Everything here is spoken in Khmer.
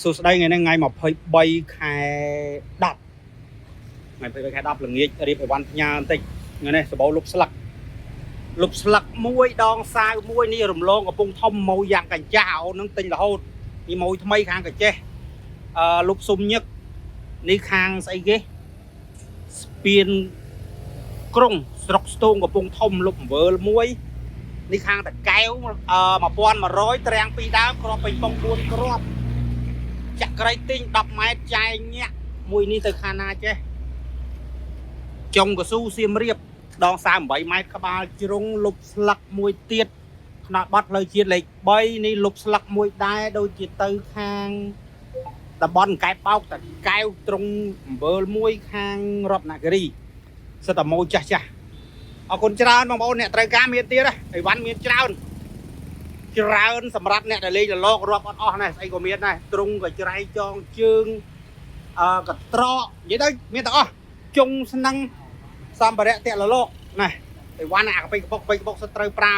សួស្តីថ្ងៃនេះថ្ងៃ23ខែ10ថ្ងៃ23ខែ10ល្ងាចរៀបអីវ៉ាន់ផ្ញើបន្តិចថ្ងៃនេះសបោលុបស្លឹកលុបស្លឹកមួយដងសាវមួយនេះរំលងកំពង់ធំម៉ូយ៉ាងកញ្ចាស់អូននឹងទិញរហូតនេះម៉ូយថ្មីខាងកាចេះអឺលុបសុំញឹកនេះខាងស្អីគេស្ពានក្រុងស្រុកស្ទងកំពង់ធំលុបអំវើលមួយនេះខាងតកែវអឺ1100ត្រាំងពីរដើមគ្រាប់ពេញប៉ុង4គ្រាប់ ចក្រីទិញ10ម៉ែត្រចែងញាក់មួយនេះទៅខាងណាចេះចុងកស៊ូសៀមរាបដង38ម៉ែត្រក្បាលជ្រុងលុបស្លឹកមួយទៀតថ្នាក់បត់ផ្លូវជាតិលេខ3នេះលុបស្លឹកមួយដែរដូចជាទៅខាងតំបន់កែបបោកតកែវត្រង់អំវើលមួយខាងរតនគិរីសិតតែម៉ូចាស់ចាស់អរគុណច្រើនបងប្អូនអ្នកត្រូវការមានទៀតហ៎អីវ៉ាន់មានច្រើន ច្រើនសម្រាប់អ្នកដែលលេងរលករាប់អត់អស់ណាស់ស្អីក៏មានដែរទ្រុងក៏ច្រៃចងជើងអឺកត្រកនិយាយទៅមានទាំងអស់ជុងស្នឹងសម្ភារៈតាក់រលកណាអីវ៉ាន់អាកប៉ិកកប៉ុកប៉ិកកប៉ុកសិតត្រូវប្រើ